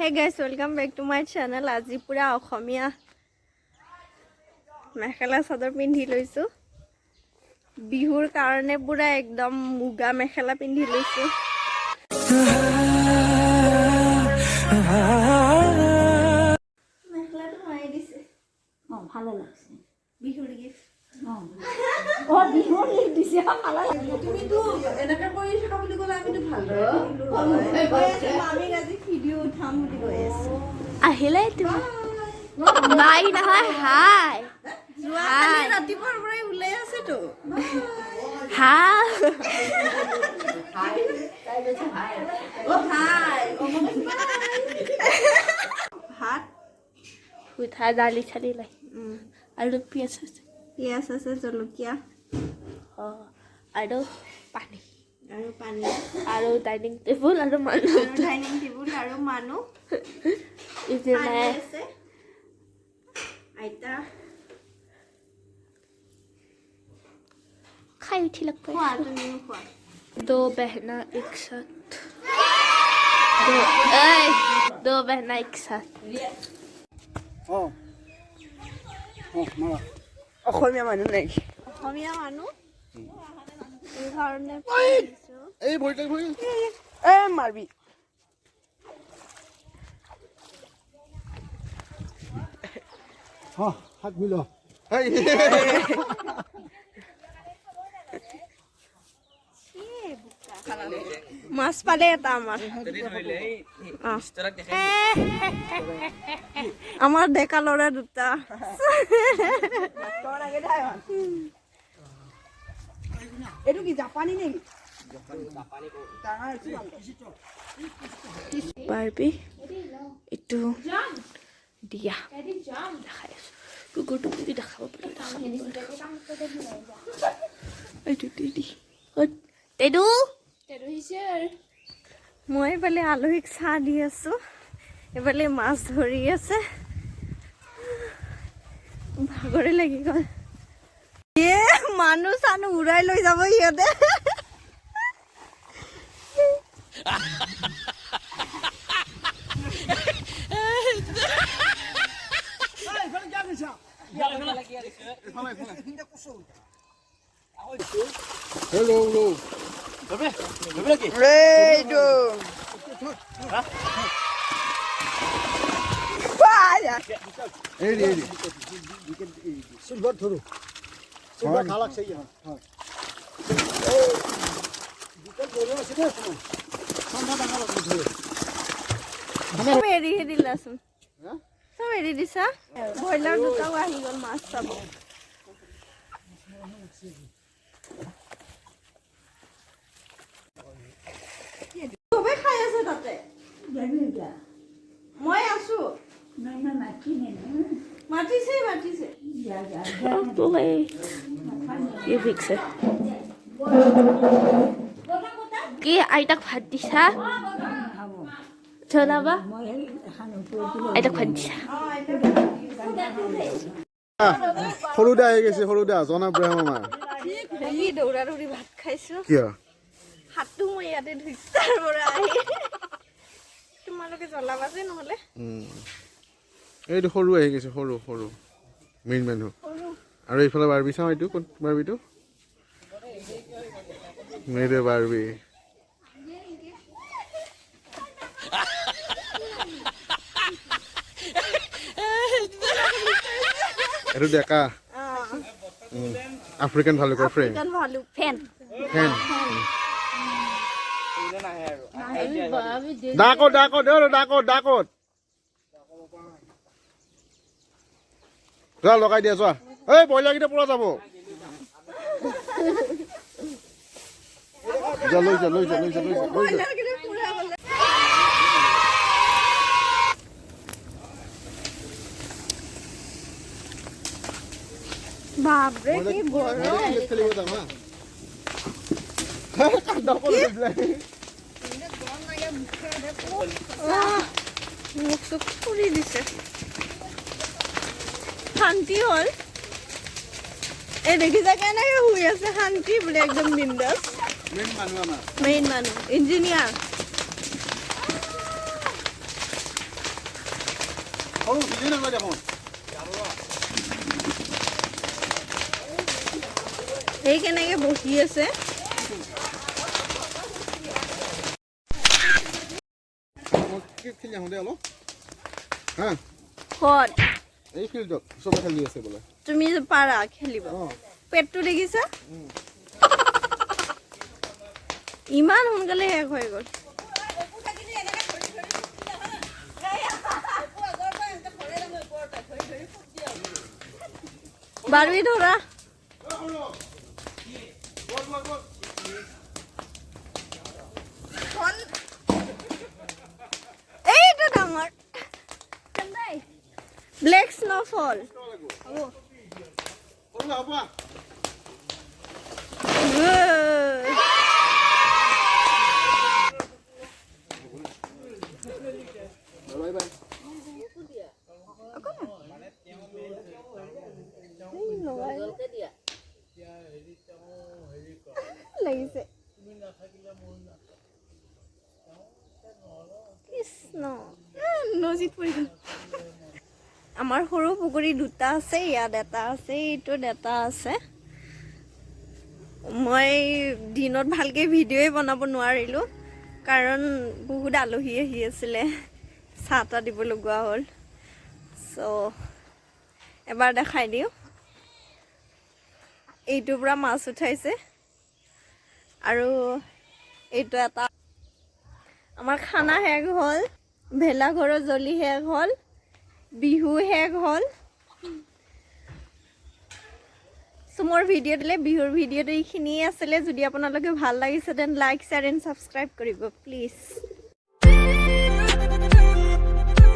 Hey guys, welcome back to my channel. আজি পূৰা অসমীয়া মেখেলা চাদৰ পিন্ধি লৈছোঁ। বিহুৰ কাৰণে পূৰা একদম মুগা মেখেলা পিন্ধি লৈছোঁ। মেখেলাটো মাৰি দিছে। অঁ, ভালে লাগছে। বিহুৰ গিফ্ট। অঁ অঁ, বিহুৰ গিফ্ট দিছে, ভালে লাগছে। তুমিতো এনেকে কৰি থকা বুলি ক'লে আমিতো ভালদৰে কৈ আছো। মামীক আজি ভিডিঅ' উঠাম বুলি কৈ আছো। আহিলে তুমি বাই নহয়, হাই। যোৱাকালি ৰাতিপুৱাৰ পৰাই ওলাই আছেতো। হাই। অ, হাই। অ, মই কৈছো বাই। ভাত। উঠা দালি চালি নাই আৰু পিঁয়াজ আছে। পিঁয়াজ আছে, জলকীয়া। অঁ, আৰু পানী। আৰু পানী। আৰু ডাইনিং টেবুল আৰু মানুহ। আৰু ডাইনিং টেবুল আৰু মানুহ। ইপিনে পানী আছে, আইতা। খাই উঠি লাগব। খোৱা, তুমিও খোৱা। दो बहना एक साथ, दो, ऐ, दो बहना एक साथ। অঁ অঁ, মাৰা। অসমীয়া মানুহ নাই। অসমীয়া মানুহ, সেইকাৰণে। এই ভৰিত, ভৰি। এ, মাৰবি। অঁ, হাত মিল। মাছ পালে এটা আমাৰ। অ। আমাৰ ডেকা ল'ৰা দুটা। এইটো কি জাপানী নেকি? ডাঙৰ হৈছে। বাৰ্বি এইটো দিয়া দেখাই আছো। কুকুৰটো যদি দেখাব পাৰো, দেখাব পাৰো। এইটো দিদি টেডু। মই এইফালে আলহীক চাহ দি আছো, এইফালে মাছ ধৰি আছে। ভাগৰে লাগি গ'ল। এ, মানুহ চানুহ উৰাই লৈ যাব সিহঁতে। Hello' hello'. এইটো এৰি এৰি চিলভাৰ ধৰো, চিলভাৰ ভাল লাগছে। হয়, আছে দে, ঠাণ্ডা ডাঙৰ লাগছে ধৰো। চব এৰিহে দিলাচোন, চব এৰি দিছা। ব্ৰইলাৰ দুটাও আহি গ'ল মাছ চাব। চবে খাই আছে তাতে। যাবি এতিয়া? মই আছো। নাই নাই, মাতি নে? মাতিছে, মাতিছে। যা যা। চকলেট কি ফিক্সে কি? আইতাক ভাত দিছা? জনাবা। মই সেই এখন ওপৰত দিব। আইতাক ভাত দিছা? সৰু দা আহি গৈছে, সৰু দা জন আব্ৰাহাম আমাৰ। কি দৌৰা দৌৰি ভাত খাইছো। কিয়? হাতটো মই ইয়াতে ধুইছো তাৰ পৰা আহি। তোমালোকে জ্বলাবা যে নহ'লে। এইটো সৰু আহি গৈছে, সৰু সৰু মেইন মানুহ। আৰু এইফালে বাৰ্বি চাওঁ, এইটো ক'ত বাৰ্বিটো? এইটো বাৰ্বি। এইটো ডেকা আফ্ৰিকান ভালুকৰ ফ্ৰেণ্ড। আফ্ৰিকান ভালুক ফেন। ফেন। ডাকত ডাকত ডাকত ডাকত যোৱা, লগাই দিয়া যোৱা। এই ব্ৰইলাৰকেইটা পুৰা যাব। যা, লৈ যা, লৈ যা, লৈ যা, লৈ যা, লৈ যা। ব্ৰইলাৰকেইটা পুৰা গ'লে। বাপৰে, কি গৰম! খেলিব যাম। হা, কান্দা কৰি পেলাই। আহ, মুখ চুখ পুৰি দিছে। শান্তি হ'ল। এই দেখিছা কেনেকে শুই আছে, শান্তি বোলে একদম বিন্দাছ। মেইন মানুহ আমাৰ। মেইন মানুহ, ইঞ্জিনিয়াৰ। সৰু উঠিলেই নাযায় দেখোন। সেই কেনেকে বহি আছে। মই ক্ৰিকেট খেলি আহোঁ দে অলপ। হা। ক'ত? এই ফিল্ডত চবে খেলি আছে বোলে। তুমি পাৰা খেলিব? অঁ। পেটটো দেখিছা, ইমান সোনকালে শেষ হৈ গ'ল। বাৰবি ধৰা। এইটো ডাঙৰ ব্লেক স্ন'ফল। সৰু হ'ব। Bye bye. লাগিছে কৃষ্ণ, নদীত পৰি গ'ল। আমাৰ সৰু পুখুৰী দুটা আছে, ইয়াত এটা আছে, এইটোত এটা আছে। মই দিনত ভালকৈ ভিডিঅ'ই বনাব নোৱাৰিলোঁ, কাৰণ বহুত আলহী আহি আছিলে, চাহ তাহ দিব লগোৱা হ'ল। চ' এবাৰ দেখাই দিওঁ। এইটোৰ পৰা মাছ উঠাইছে আৰু এইটো এটা। আমাৰ খানা শেষ হ'ল, ভেলাঘৰৰ জ্বলি শেষ হ'ল, বিহু শেষ হ'ল। চ' মোৰ ভিডিঅ' দিলে বিহুৰ ভিডিঅ'টো এইখিনিয়ে আছিলে। যদি আপোনালোকে ভাল লাগিছে, then like, share and subscribe কৰিব প্লিজ।